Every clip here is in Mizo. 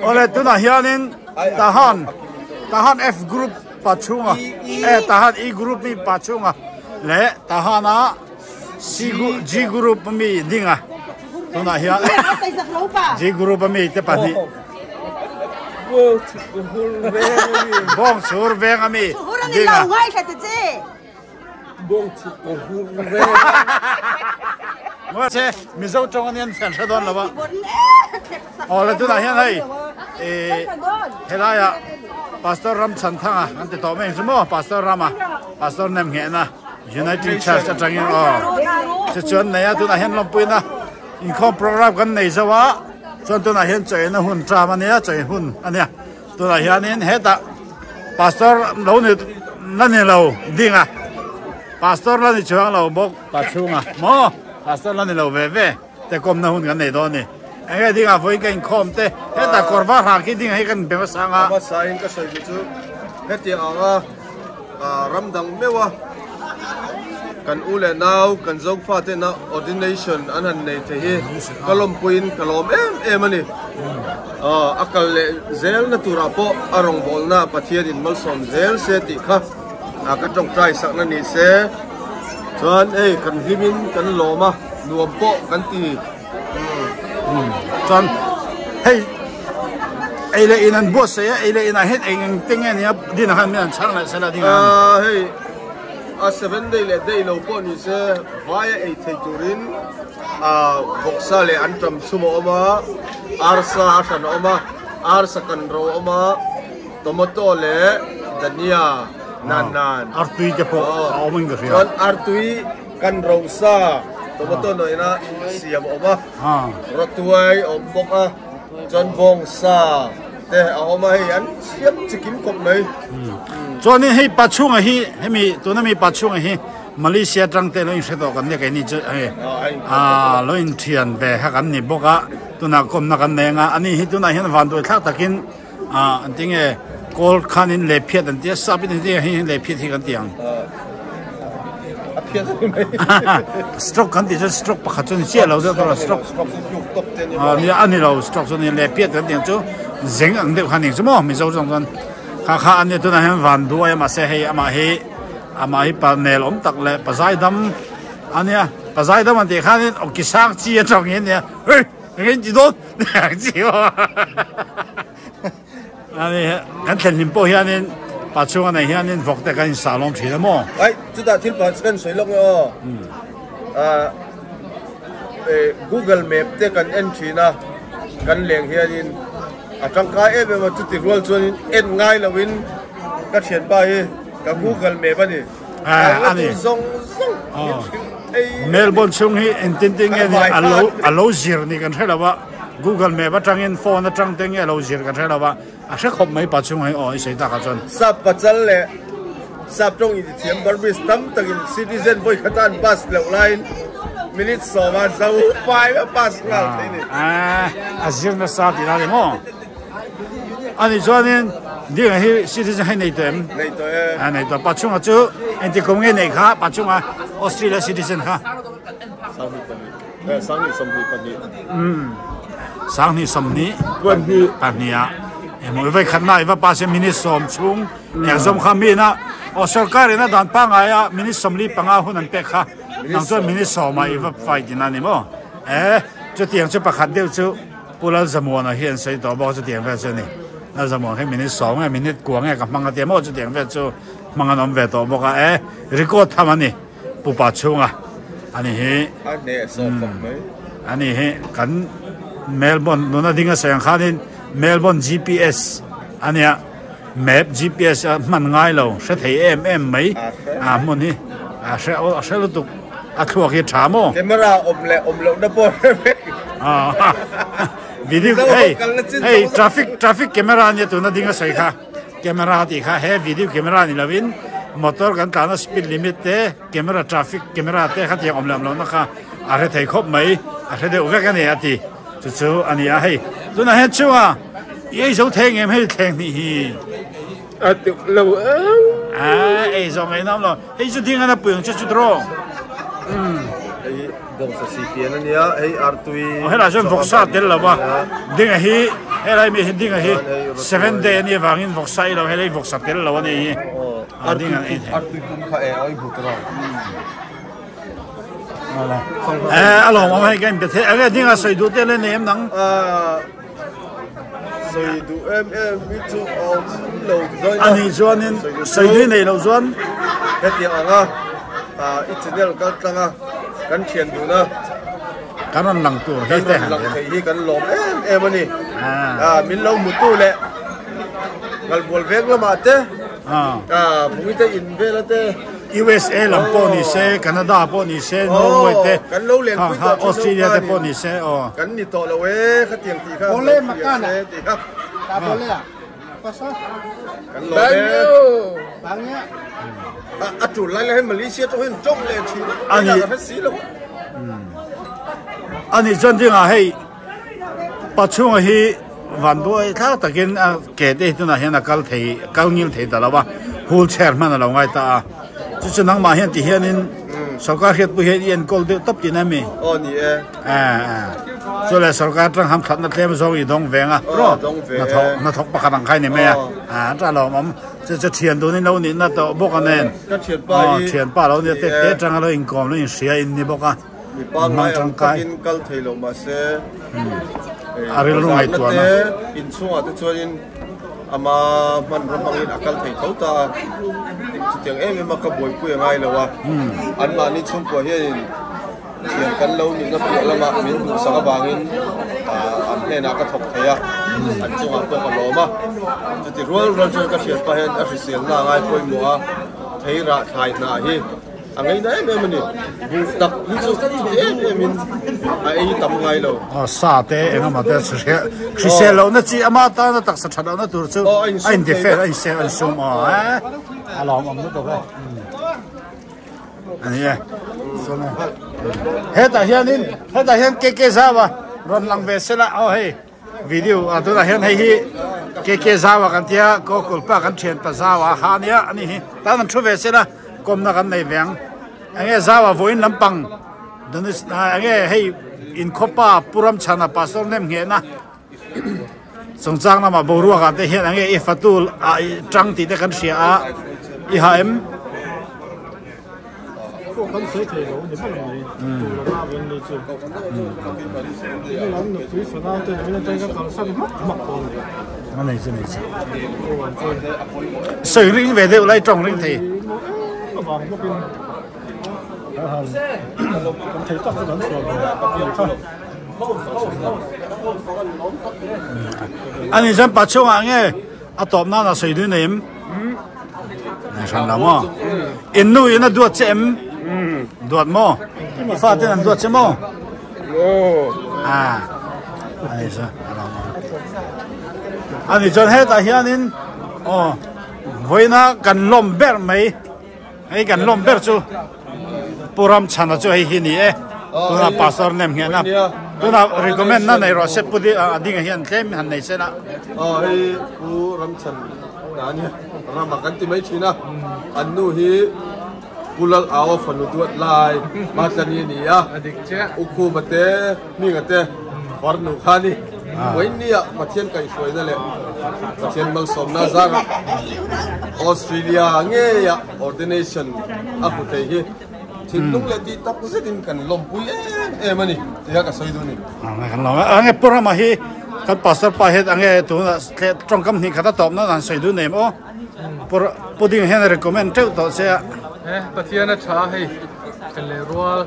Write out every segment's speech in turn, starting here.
Awle tunah hianin Tahan Tahan F group pa chhunga e Tahan E group mi pa chhunga leh Tahana C G group mi dinga tunah hian G group ami te pahnih Bawng chhur veng ami dinga. Che Mizo tawng anian kan hre dawn lo a. Aw le tunah hian hei eh helaiah Pastor Ramchhanthanga an ti tawh mai ang chu maw Pastor Rama Pastor Nemnghehna United Church atangin aw chu chuan nei a tunah hian lawmpuina inkhawm program kan nei zo a chuan tunah hian chawina hun tram ania chawi hun ania. Tunah hianin hetah pastor lo ni la ni lo ding a pastor la ni chuang lo bawk pa chhunga maw pastor la ni lo ve ve te kawmna hun kan nei dawn a ni eng nge dingah vawiin ka inkhawm te hetah kawr var hak hi dingah hi kan inbe hmasa ang a. Hmasa in ka sawi duh chu hetiang anga ram dang meuh a kan u leh nau kan zofa tena ordination an han nei thei hi ka lawmpuiin ka lawm em em a ni. A kal leh zel na turah pawh a rawngbawlna Pathianin malsawm zel se tih kha ka tawngtai sakna ni se. Chuan hei kan hlimin kan lawm a, nuam pawh kan ti. Chuan hei ei leh in an buatsaih a, ei leh inah hian eng eng te nge nia dinah khan min an chhang leh sela ding ang. Hei a seven day leh day lo pawh ni se vaia ei thei turin vawksa leh anṭam chhum a awm a, arsa a hran a awm a, arsa kan ro a awm a, tomato leh dhania nan nan. Artui te pawh a awm in ka hria. Chuan artui kan ro sa tomato nawina siam a awm a, rawtuai a awm bawk a, chuan bawngsa te a awm a, hei an siam chikim khawp mai. Chuanin hei Pachhunga hi hemi tuna mi Pachhunga hi Malaysia tang te lo in hre tawh kan nia keini chu hei ah lo in thian ve kha kan ni bawk a tunah kawmna kan nei anga ani hi tunah hian vanduai thlak takin ah an ti nge kawl khanin leh phiat an tia sap in an ti hei leh phiat hi kan ti ang stroke kan tih chuan stroke pakhat chu ni chiah lo deuh tur a stroke ah nia a ni lo stroke chu ni leh phiat kan tih ang chu zeng ang deuh kha ni ang chu maw mizo zawng chuan kha kha ania tunah hian vanduai a mahse hei amah hi. Amah hi pa nel awm tak leh pa zaidam a nia, pa zaidam an tih khanin aw ki sang chi atang hi a nia, hei eng in ti dawn ang chi aw a ni kan thlen hlim pawh hianin pa chhunga nei hianin vawk te kan insah lawm thin a maw. Ai chutah thil pa kan sawi lawk nge aw ah google map te kan en thin a kan leng hianin a tangkai em em a chuti rual chuanin en ngai loin ka thianpa hi. Ka Google map a ni. A ni. Zawng zawng min hrilh thei. Melbourne chhung hi engtin tin nge ni a lo a lo zir ni kan hre lo a. Google map atangin phone atang te nge a lo zir kan hre lo a. A hre khawp mai pa chhung hi aw i sawi tak ah chuan. Sap pachal leh sap tawng intithiam Burmese tam takin citizen vawi khata an pass loh laiin minute sawma zo fai a pass nghal thei ni. A zir nasa tih na ni maw? Ani chuanin ding hi citizen hei nei tawh em? Nei tawh e. A nei tawh. Pachhunga chu engti kum nge nei kha Pachhunga Australia citizen kha? 2002. Eh 2022. Um 2022 pahnih pahnih ah emaw vai khat na iva pa se minute sawm chhung engzawm kha mi na aw sarkar in a dan pangai a minute 45 hun an pek kha nang chuan minute sawm ah iva fight in ani maw eh chutiang chu pakhat deuh chu Pu Lalzamuana hi an sawi tawh bawk a chutiang vel chu a ni. Lalzamuana hi minute sawm nge minute kua nge ka hmang a tia maw chutiang vel chu hmang an awm ve tawh bawk a e record tham a ni Pu Pa chhunga a ni hi A hneh sawh khawp mai. A ni hi kan Melbourne nuna ding a sawi ang khanin Melbourne GPS a nia map GPS a hman ngai lo hre thei em em mai a hmun hi a hre a hre lutuk a thluak hi a tha maw. Camera awm leh awm loh na pawh hre vek. Video hei hei traffic traffic camera ania tuna ding a sawi kha camera tih kha he video camera ni lovin motor kan tlan a speed limit te camera traffic camera te kha tiang awm leh awm loh na kha a hre thei khawp mai a hre deuh vek a ni a ti. Chu chu a ni a hei tunah hian chunga i ei zo thei ngem hei thleng hnih hi a tuk lo ang a ei zo ngei nam lo hei chu ding an a pui ang chu chu draw hei. Bawngsa sipian a nia, hei artui Aw helai chuan vawksa a tel lo a, dinga hi helai mi hi dinga hi seven day a nih avangin vawksa i lo helai vawksa tel lo a ni hi a ding an ei thei. Artui pum kha e a i hmu tawh a. Eh a lawm awm hei ka inpe thei enge dinga sawi duh te le nei em nang? Sawi duh em em hi chu a awm lo dawn a. A nih chuanin sawi duh nei loh chuan. Hetiang anga i channel kal tlang a kan thian dun a. Kan rawn lang tur hi te. Kan rawn lang thei hi kan lawm em em a ni. Min lo hmutu leh Ngalbual veng lamah te. Vungite in vela te. USA lam pawh ni se, Canada pawh ni se, Norway te, Australia te pawh ni se aw. Kan ni tawh lo e, khatiang tih kha lo hria se tih kha. Kan lawm e. A tul lai lai hian Malaysia tawng hian tawng leh thin a, ka hre si lo. A nih chuan dingah hei Pachhunga hi vanduai thlak takin a ke te hi tunah hian a kal thei kal ngil thei ta lo a, wheelchair hman a lo ngai ta a. Chu chu nangmah hian ti hianin sorkar hriatpui hian i enkawl deuh tawp tihna a mi? Aw ni e. Chu le sorkar atang ham thatna tlem zawng i dawng veng a, hnathawk hnathawk pakhat ang kha i ni mai a, a ta lawmawm. Chu chu thian dunin lo nihna tawh bawk a nen. Ka thianpa hi. Thianpa lo nia te te atanga lo inkawm lo inhria in ni bawk a. Mi pangngai ang takin kal thei lo mahse a rilru ngaihtuahna te inchhungah te chuanin ama hmanraw hmangin a kal thei tho ta a, chutiang em em a ka buaipui a ngai lo a, anmahni chhungkua hianin thian kan lo nihna piah lamah min duhsak avangin an hnenah ka thawk thei a, an chungah pawh ka lawm a, chuti rual rual chuan ka hriatpah hian a hriselna a ngai pawimawh a, thei rah thlai hnah hi. A ngaina em em a ni. Buh tak hi chu chuti em em in a ei tam ngai lo. Aw sa te eng emaw te hrisel lohna chi ama tana taksa that lohna tur chu a in defend a in sel a in sum aw eh a lawmawm lutuk e a ni e hetah hianin hetah hian KK Zau a rawn lang ve sela aw hei. Video ah tunah hian hei hi KK Zaua kan tia Gokul pa kan thian pa Zaua ha ania ani hi tan an thu ve sela kawmna kan nei ve ang enge Zaua vawiin lampang Donis enge hei inkhawpa Pu Ramchhana pastor nem nghehna chungchang lamah boruak ah te hian enge i fatu ah i tang tih te kan hria a i ha em. Pawh kan sawi thei lo a ni ber mai. Tur lo a veng ni chu. Ni lam nupui fanau te min atang ka kalsan hmak hmak pawh a ni. A nei chu nei chu. Sawi ring ve deuh lai tawng ring thei. Avang bawkin kan thei tak chu kan chhuah ve ang kha. Ani chuan pa chungah nge A tawp nan a sawi dun em? Nei hran lo maw? In nu in a duat che em? Duat maw? I fa ten an duat che maw? Ah, ani chu a lo maw. Ani chuan hetah hianin aw vawiina kan lawm ber mai hei kan lawm ber chu Pu Ramchhana chu hei hi ni e tuna pastor nem hian a tuna recommend na nei rawh se pu a dinga hian tlem han nei se la aw hei Pu Ramchhan na ania rama kan ti mai thin a an nu hi Pu Lal Aua fanu duat lai Matlani a ni a Ukhuma te Hminga te farnu kha a ni Vawinia Pathian kaihhruaina leh Pathian malsawmna zarah Australia ngeia Ordination a hmu thei hi thinlung leh tih tak zetin kan lawmpui em em a ni tih kha ka sawi duh a ni. Kan lawm a, ange Pu Rama hi kan pastor pa hian ange tuna tawngkam hnih khat a tawp nan han sawi duh nei em aw. Pu Ding hian a recommend teuh tawh che a. E Pathian a tha hei ṭhen leh rual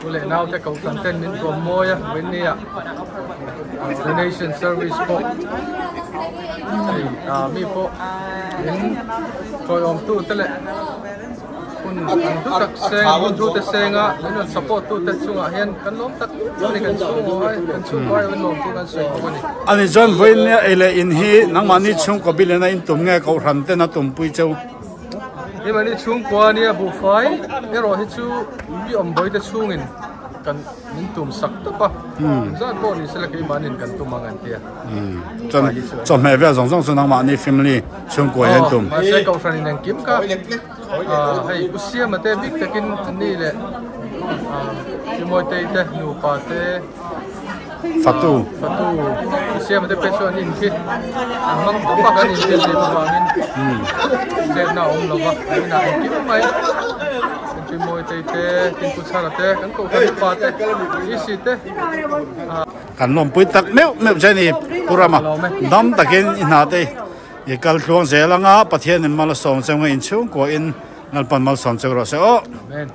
u leh naute kohhran ten min tuam mawi a Whitney-ah donation service pawh hei ah mi pawh min tawiawm tu te leh hun an hlu tak seng hun hlu te senga min rawn support tu te chungah hian kan lawm tak a ni kan chhungkaw ai kan chhungkaw ai lawm chu kan sawi bawk a ni. Ani chuan vawiin ei leh in hi nangmahni chhungkaw bilena in tum nge kohhran ten a tumpui cheu. Himani chhungkua ania buhfai erawh hi chu mi awmbawi te chhungin kan min tum sak tawp a zan pawh ni sela keimahniin kan tum ang an tia. Chuan chawhmeh vel zawng zawng chu nangmahni family chhungkua hian tum. Mahse kohhran in engkim kha hei u Siama te bik takin an ni leh Pi Mawitei te nupa te Fatu Fatu Pi Siama te phei chuan in khi an hmang tawp a kan inthil tih avangin chetna a awm lo va an inah engkim mai Pi Mawitei te Tin Pu Chhara te kan kohhran upa te EC te Kan lawmpui tak meuh meuh che ni Pu Rama dam takin i hna te i kal tluang zel anga Pathianin mal a sawm cheu nge inchhungkua in Lalpan malsawm cheu rawh se aw. Amen.